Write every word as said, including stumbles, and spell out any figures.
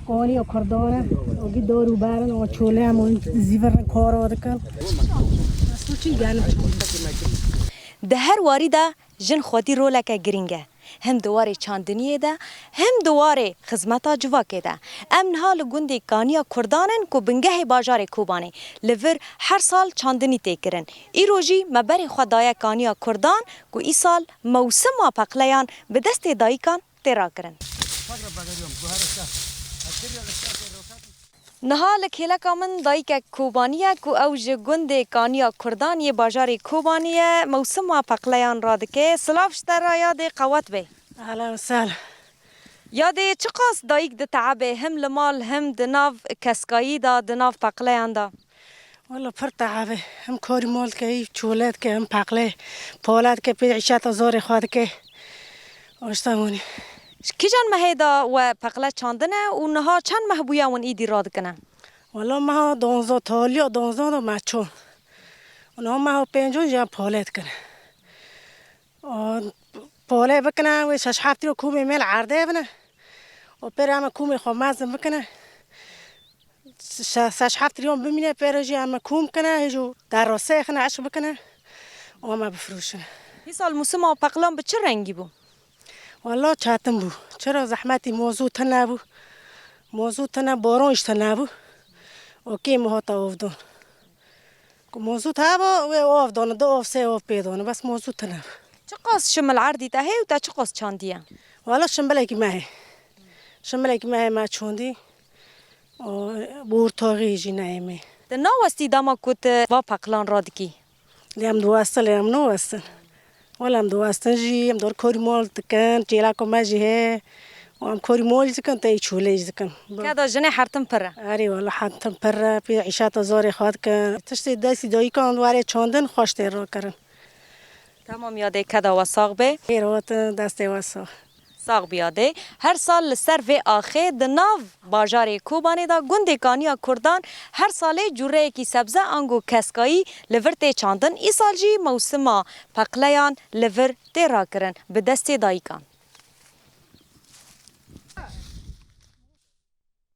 Kaniya Kurdan e, o gi dor û ber in, o çolê em zîvirin karo dikin. Di her warî de jin xwedî roleke girîng e. Hem di warê çandiniyê de, hem di warê xizmeta civakê de. Em niha li gundê Kaniya Kurdan in ku bingehê bajarê Kobanê. Li vir her sal çandinî tê kirin. Îro jî me berê xwe daye Kaniya Kurdan ku îsal mewsima peqleyan bi destê dayikan tê rakirin. Niha li kêleka min dayikek Kobanî ye ku ew ji gundê Kaniya Kurdan yê bajarê Kobanî ye, mewsima peqleyan radike. Silav ji te re yadê, qewet be. Ehlen we sehlen. Yadê, çiqas dayik diteebe, hem li mal hem di nav keskayî de, di nav peqleyan de? Wela pir teabe. Hem karî mal dike, hîv çole dike, hem peqle pala dike, pê îşeta zorê xwe dike. Aşta wanî. Ji kîjan mehê de we peqle çandine û niha çend meh bûye hûn îdî radikine? Wela meha donzda, taliya donzda de me çand. Û niha meha pêncan jî em pale dikine. Û pale bikine, wê şeş heft rîyo komê me li erdê bine. Û pêre em ê komê xwe mezin bikine. Şe-, şeş heft rîyon bimîne, pêre jî em ê kom kine, hêjo derosê xine eşq bikine. Û em ê bifirûşine. Îsal musima peqlan bi çi rengî bû? Wela çetin bû. Çira zehmetî mozû tune bû. Mozû tune, boron jî tune bû. Û kêm hata ovdon. Ku mozût heba, wê ov dane, du ov, sê ov pê dane, bes mozût tune. Çiqas şimil erdî te hê û te çiqas çandiye? Wala şimbilekî me hê. Şimbilekî me hê me çandî. Û bûr toxî jî neyê me. Te nawestî dema ku tu va peqlan radikî? Lê em diwestin, lê em nawestin. Wela em diwestin jî, em dor korî mol dikin, çêleka me jî heye. Û em korî mol jî dikin, tey çolê jî dikin. Keda jinê hertim pir e. Erê wela hertim pir e, pê îşeta zorê xwe dikin. Tiştê destî dayikan warê çandin xweş tê rakirin. Tamam yadê, keda we sax be. Xêr hatin, destê we sax. Sax bî yadê. Her sal li ser vê axê di nav bajarê Kobanê de gundê Kaniya Kurdan her salê cureyekî sebze ango keskayî li vir tê çandin. Îsal jî mewsima peqleyan li vir tê rakirin bi destê dayikan.